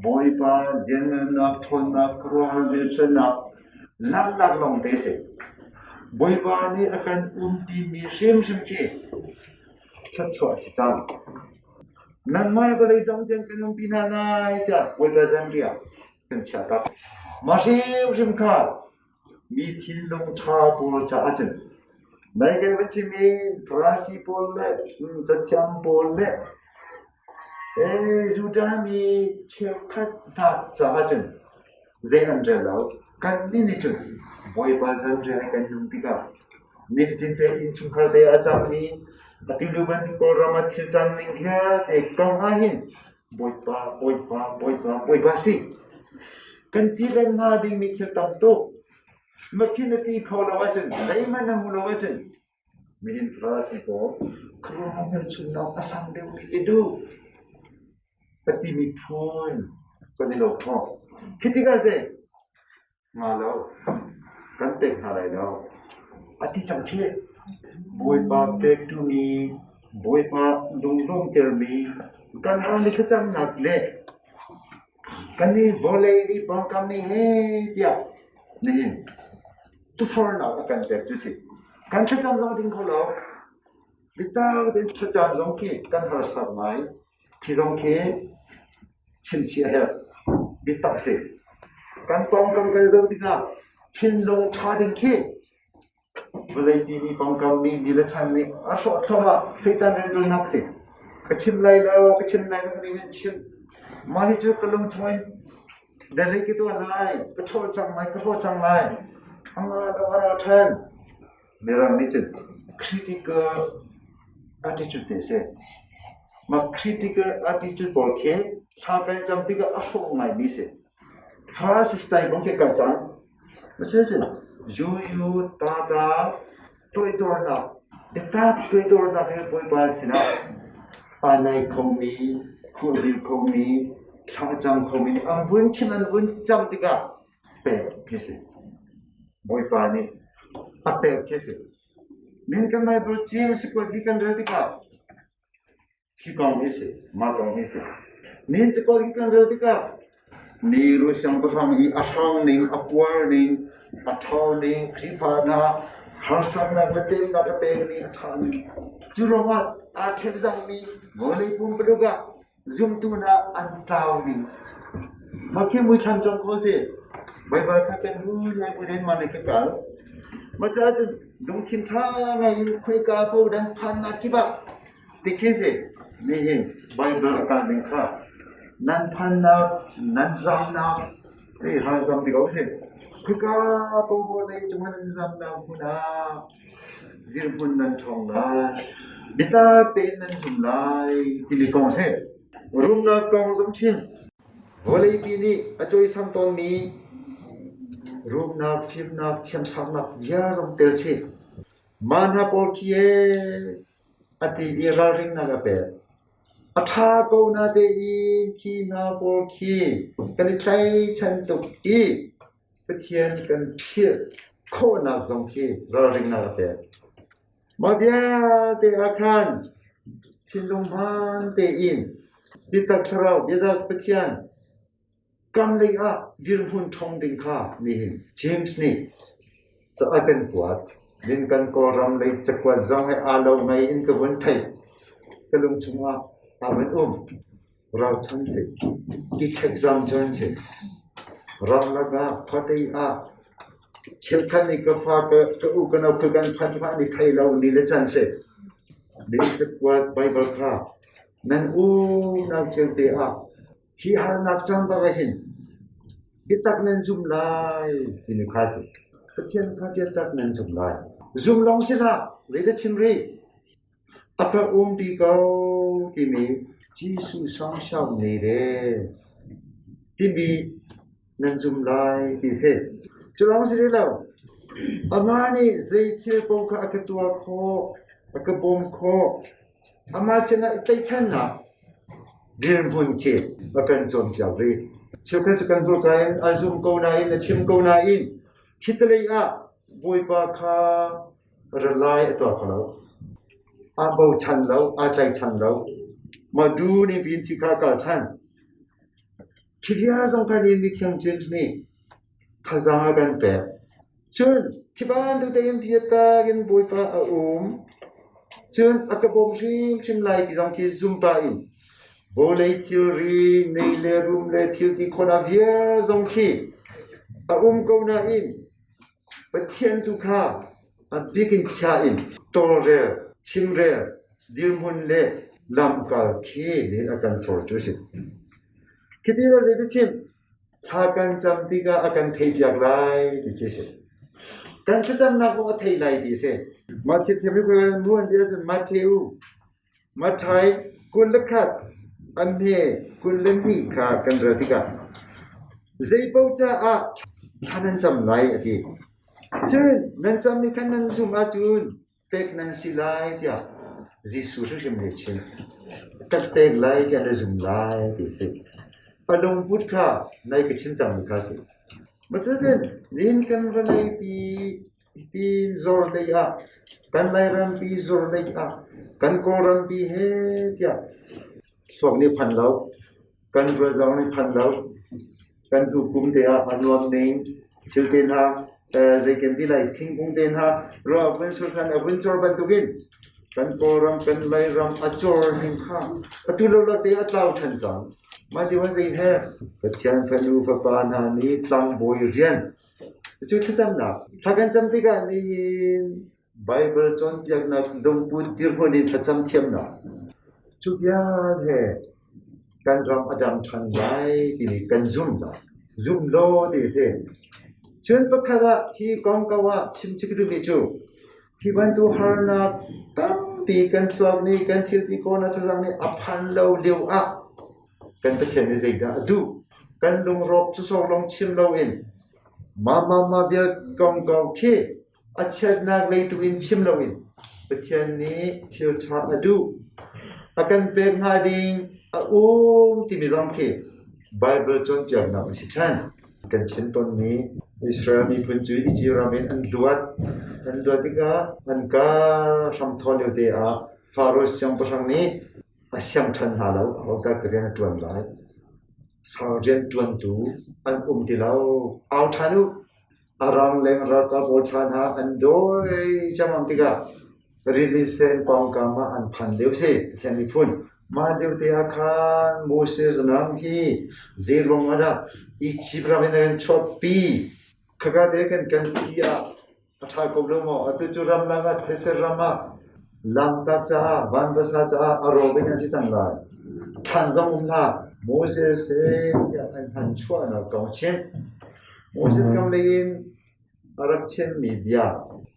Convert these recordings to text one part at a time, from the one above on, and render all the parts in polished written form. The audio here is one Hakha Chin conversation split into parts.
Bawipa lianngannak, ṭhawnnak, khuaruahhar hmelchunhnak langhnak lawngte a si. Bawipa nih a kan umpimi hrimhrim khi thluachuah a si cang. Nangmah hi vawlei dong tiang kan umpi hna lai tiah Bawipa zanriah kan chiah tak. Mah hrimhrim kha mi thinlung ṭha pawl caah cun nai kan van chim i Farasi pawl le cathiam pawl le Judah mi cheukhat hna caah cun zei an rel lo. Kannih nih cun Bawipa zanriah kan nung tikah nifatin te innchungkhar te a cangmi atu bantuk Kawlram ah thil cang ning vialte kong ah hin Bawipa, Bawipa, Bawipa, Bawipa si. Kan ti lengmang hnga dingmi thil tam tuk. Makhin na ti kho lo ahcun, zeihmanh na hmuh lo ahcun, mihin Farasi pawl khuaruahhar hmelchunhnak a sang deuhmi i duh a timi phun kan i lo khawh. Khi tikah seh, Nga lo, kan pek hna lai lo. A ti cang khi. Bawipa pekṭumi, Bawipa lunglawmhtermi, kan harmi thlacamnak le kan i vawlei nih pawngkam nih heh tiah nihin tufornak a kan pek cu si. Kan thlacam zong a ding kho lo. Biatak tein thlacam zong khi kan harsa ngai. Khi zong khi chimchih a herh. Biatak a si. Kan pawngkam kan zoh tikah thinlung ṭha ding khi vawleipi nih pawngkam nih ni le chan nih a hrawh thluahmah. Satan rianṭuannak a si. Ka chim lai lo, ka chim lai lo ka ti in chim. Mah hi cu ka lung chung in delei ka tuah lai, ka ṭhawl cang lai, ka hlaw cang lai. A nga lo a ra ṭhan. Mirang nih cun critical attitude ti a si. Mah critical attitude pawl khi thla kan cam tikah a hrawh ngaimi a si. Farasi style bang khi kan cang. Cuticun yuyu tata toidornak, biatak toidornak he Bawipa sinah aa nai khomi, khuabil khomi, thla a cam khomi nih an vun chim an vun cam tikah pek khi a si. Bawipa nih a pek khi a si. Min kan Bible James kuat hi kan rel tikah hi kong hi a si, mah kong hi a si. Min cakuat hi kan rel tikah Niru siangpahrang i a hrang ning, a puar ning, a ṭhaw ning, Khrihfa hna harsatnak le temnak a pek ning, a ṭha ning. Cu ruangah aa ṭhep zangmi vawlei pumpuluk ah Zumtu hna an tlau ning. Mah khi muithlam cawng ko si. Baibal kha kan hun lai bu den man ka kal. Mah caah cun lungthin ṭha ngai in khoika ko dan phannak kip ah ti khi si. Nihin Baibal a kal ning kha nan phannak, nan zamnak, hei hal zam ti ko si. Khoika ko vawlei cung ah nan zamnak hmun ah dirhmun nan ṭhawng lai, biatak tein nan zum lai timi kong a si. Rumnak kong zong chim. Vawleipi nih a cawisan tawnmi rumnak, fimnak, thiamsaknak vial zong tel chih. Mah hna pawl khi ee a ti i ralringnak a pek. A ṭha ko natein khi hna pawl khi kan i tlaichan tuk i Pathian kan philh khawhnak zong khi ralringnak a pek. Mah vialte ah khan thinlung hmaan tein biatak thlarau, biatak Pathian kam lei ah dirhmun ṭhawng ding kha nihin James nih ca a kan kuat. Nin kan Kawlram lei cakuat zong he aa lo ngai in ka vun theih. Ka lung chungah aa van um. Ralchan si, i-ṭhekzam caan si. Ramlak ah, khuate ah cheukhat nih ka fa ka u ka nau kan phanh kha an i thei lo ni le caan si. Ni cakuat Baibal kha nan unau cio te ah hi harnak caan bak ah hin biatak nan zum lai timi kha si. Pathian kha biatak nan zum lai. Zum lawng si hlah, zeidah chim rih? A ka umpi ko timi Jesuh hramhram nih le timi nan zum lai ti a si. Cu lawng si rih lo, amah nih zei thil paoh kha a ka tuah khawh, a ka bawmh khawh. Amah sinah i tlaihchannak dirhmun khi a kan cawnpiak rih. Cheukhat cu kan hmurka in a zum ko nain, a chim ko nain, khitalei ah Bawipa kha Ralai a tuah kho lo. Aa bochan lo, aa tlaichan lo. Mah du nih bin thi kha a kal ṭhan. Khi bia zong kha nih mithiang James nih thazaang a kan pek. Cun khi bantuk tein biatak in Bawipa a um, cun a ka bawm hrimhrim lai ti zong khi zumpa in vawlei thilri, nei le rum le thil ti khawhnak vial zong khi a um ko nain Pathian tu kha a bik in chia in tawlrel, chimrel, dirhmun le lamkal khi nih a kan forh cu a si. Khi ti zei biachim thla kan cam tikah a kan theihpiak lai ti khi a si. Kan thlacamnak kong a theih lai ti a si. Mah thiamthiam hi khoi nu an ti ahcun Matthew, Matthai 21 a hme 22 kha kan rel tikah zeipaoh caah thla nan cam lai a ti. Cun nan cammi kha nan zumh ahcun pek nan si lai tiah Jesuh hrimhrim nih a chim. Kan pek lai tiah na zum lai ti a si. A lungput kha nai ka chim cangmi kha a si. Cutin nihin kan vawlei pi Hitin zawrlei ah kan Lairampi zawrlei ah kan Kawlrampi he tiah thluak nih phan lo, kan rual zong nih phan lo, kan hnu kum te ah a nuam ning thil te hna zei kan ti lai thingkung te hna ruah a vun sur khan a vun cor bantukin kan Kawlram kan Lairam a cor ning kha atu lo lo te a tlau ṭhan cang. Mah ti zei he Pathian fanu fapa hna nih tlangbawi rian Cu thlacamnak thla kan cam tikah nihin Baibal cawnpiaknak lungput dirhmun in thlacam thiamnak cu vial he kan ram a dam ṭhan lai timi kan zum lai. Zum law ti a si. Cun pakhat ah hi kongkau ah chim chik duhmi cu hi bantuk harnak tampi kan thluak nih kan thil ti khawhnak thazaang nih a phan lo lio ah Kan Pathian nih zeidah a duh? Kan lungrawk cu sawk chim loin mah mah mah vial kongkau khi a chiatnak lei tu in chim loin Pathian nih thil ṭha a duh. A kan pek hnga ding a um timi zong khi Baibal cawnpiaknak a si ṭhan. Kan chim tawnmi Israel miphun cu Egypt ram in an luat. An luat tikah an kaa hramthawh lio te ah Faro siangpahrang nih A siang ṭhan hna lo, ahodah ka rian a ṭuan lai? Sau rianṭuantu an um ti lo. Au ṭhan u! A rangleng ralkap pawl ṭha hna an dawi ciammam tikah rili sen pawngkam ah an phan lio si, Pathian miphun. Mah lio te ah khan Moses nang hi zeiruang ah dah Izipt ram in na kan chuahpi? Khaka te kan kan thi ah A ṭha ko lo maw? Atu cu ramlak ah thetse ram ah lamtak caah vanvasa caah a rawk in an si cang lai. Thlan zong um hlah. Moses he tiah an han chuahnak kong a chimh. Moses kam lei in a rak chimmi bia,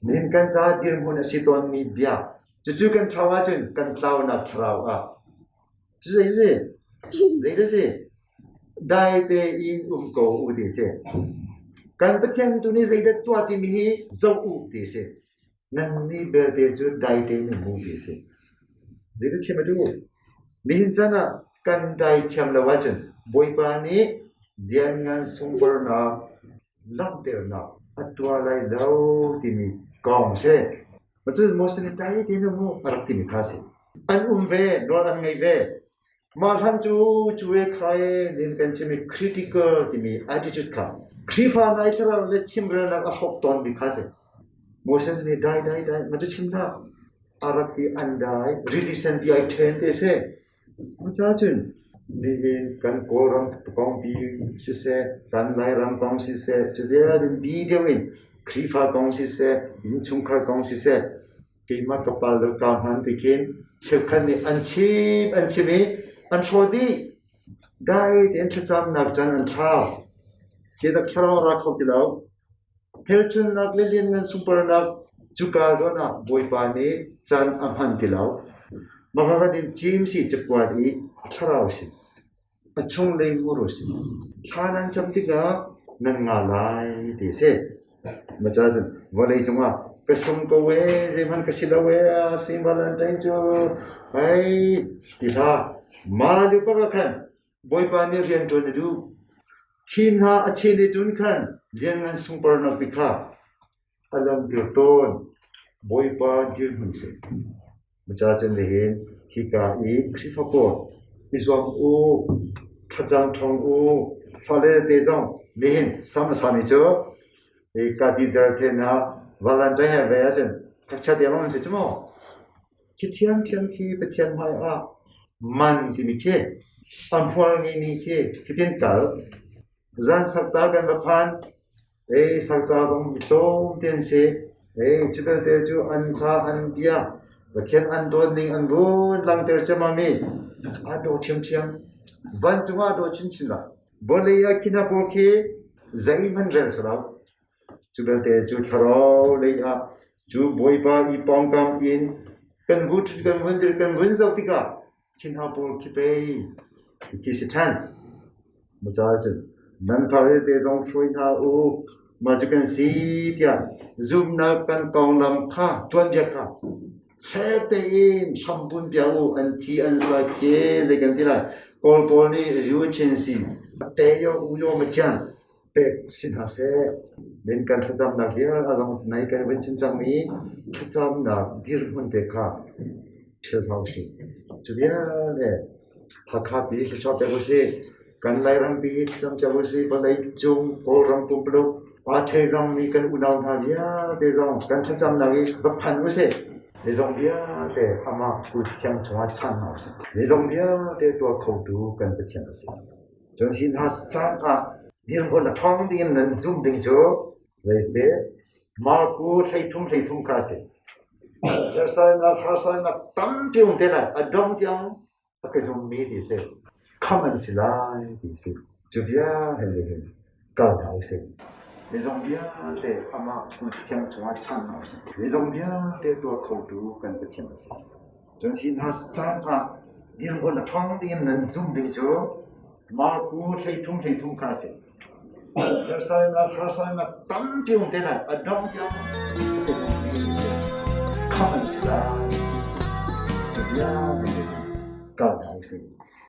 nihin kan caah dirhmun a si tawnmi bia, cucu kan thlau ahcun kan tlaunak thlarau ah. Cu zei a si? Zei a si? Dai tein um ko u ti a si. Kan Pathian tu nih zeidah tuah timi hi zoh u ti a si. Nannih belte cu dai tein um u ti a si. Zeidah chim a duh? Nihin caan ah kan dai thiam lo ahcun Bawipa nih lianngan sunparnak langhternak a tuah lai lo timi kong a si. Cun Moses nih dai tein um u a rak timi kha a si. An um ve, nawl an ngei ve. Mah hlan cu cu e kha e nin kan chim i critical timi attitude kha Khrihfa nai thlarau le chimrelnak a hrawk tawnmi kha a si. Moses nih dai dai dai ma cu chim hlah a rak i an dai rili sen pi ai ṭhen te a si. Cucaah cun nihin kan Kawlram kongpi siseh, kan Lairam kong siseh, cu vialte bi deuh in Khrihfa kong siseh, innchungkhar kong siseh, keimah ka pal lo ka hman ti khin cheukhat nih an chim an chim i an hrawh dih. Dai tein thlacamnak caan an thlau. Khi tak thlarau a ra kho ti lo. Hmelchunhnak le lianngan sunparnak cuka zawn ah Bawipa nih caan a hman ti lo. Mah in James i cakuat i thlarau sin a chunglei muru si. Thla nan cam tikah nan nga lai ti a si. Mah caah cun vawlei cungah ka sung ko ee, zeihmanh ka si lo ee, sing Valentine cu hei ti hlah. Mah lio bak ah khan Bawipa nih rian ṭuan a duh. Khi hna a cheh le cun khan lianngan sunparnak ti kha a langhter tawn. Bawipa dirhmun si. Maca cun nihin hika i Khrihfa pawl i zuam u, thlacam ṭhawng u. Fale te zong nihin sam a sami cu cathedral te hna Valentine he ve ahcun thakchiat te lawng an si cu mu. Khi ṭhiamṭhiam khi Pathian hmai ah man timi khi a hmual ngeimi khi hitin kal. Zan sakta kan va phan. Ei sakta zong mi tlawmte an si. Ei cu belte cu an hla an bia Pathian an dawt ning an vun langhter ciammam i aa dawh ṭhiamṭhiam. Vancung ah aa dawh chinchin lai. Vawlei ah khi hna pawl khi zeihmanh rel si lo. Cu belte cu thlarau lei ah cu Bawipa i pawngkam in kan vun kan vun dir kan vun zoh tikah khi hna pawl khi pei khi si ṭhan. Maca cun nan fare te zong hruai hna u, mah cu kan si tiah zumhnak kan konglam kha tuanbia kha fek tein hrambunh piak u an thi an sa khi zei kan ti lai. Kawl pawl nih yu chin si te yo u yo ma chiang pek si hna seh. Min kan thlacamnak hi a zong nai kan vun chim cangmi thlacamnak dirhmun te kha philh hlah usih. Cu vialte Hakha pi thluachuah pek usih. Kan Lairam pi thlacam cio usih. Vawlei cung Kawlram pumpuluk aa ṭhei zongmi kan unau hna vialte zong kan thlacamnak i va phan usih. Zeizong vialte amah kut thiang chungah chan hna usih. Zeizong vialte tuah khotu kan Pathian a si. Cun hi hna caan ah dirhmun a ṭhawng ding in nan zumh ding cu zei si? Marku 13 13 kha a si. Sersalnak harsalnak tampi um te lai, a dong tiang a ka zummi ti si. Khamh an si lai ti si. Cu vialte hin kal hna usih. Zeizong vialte amah kut thiang chungah chan hna usih. Zeizong vialte tuah khotu kan Pathian a si. Cun hi hna caan ah dirhmun a ṭhawng ding in nan zumh ding cu Marku 13 13 kha a si. Sersalnak harsalnak tampi um te lai, a dong tiang ka zumhmi a si. Khamh an si lai ti a si. Cu vialte kal hna usih.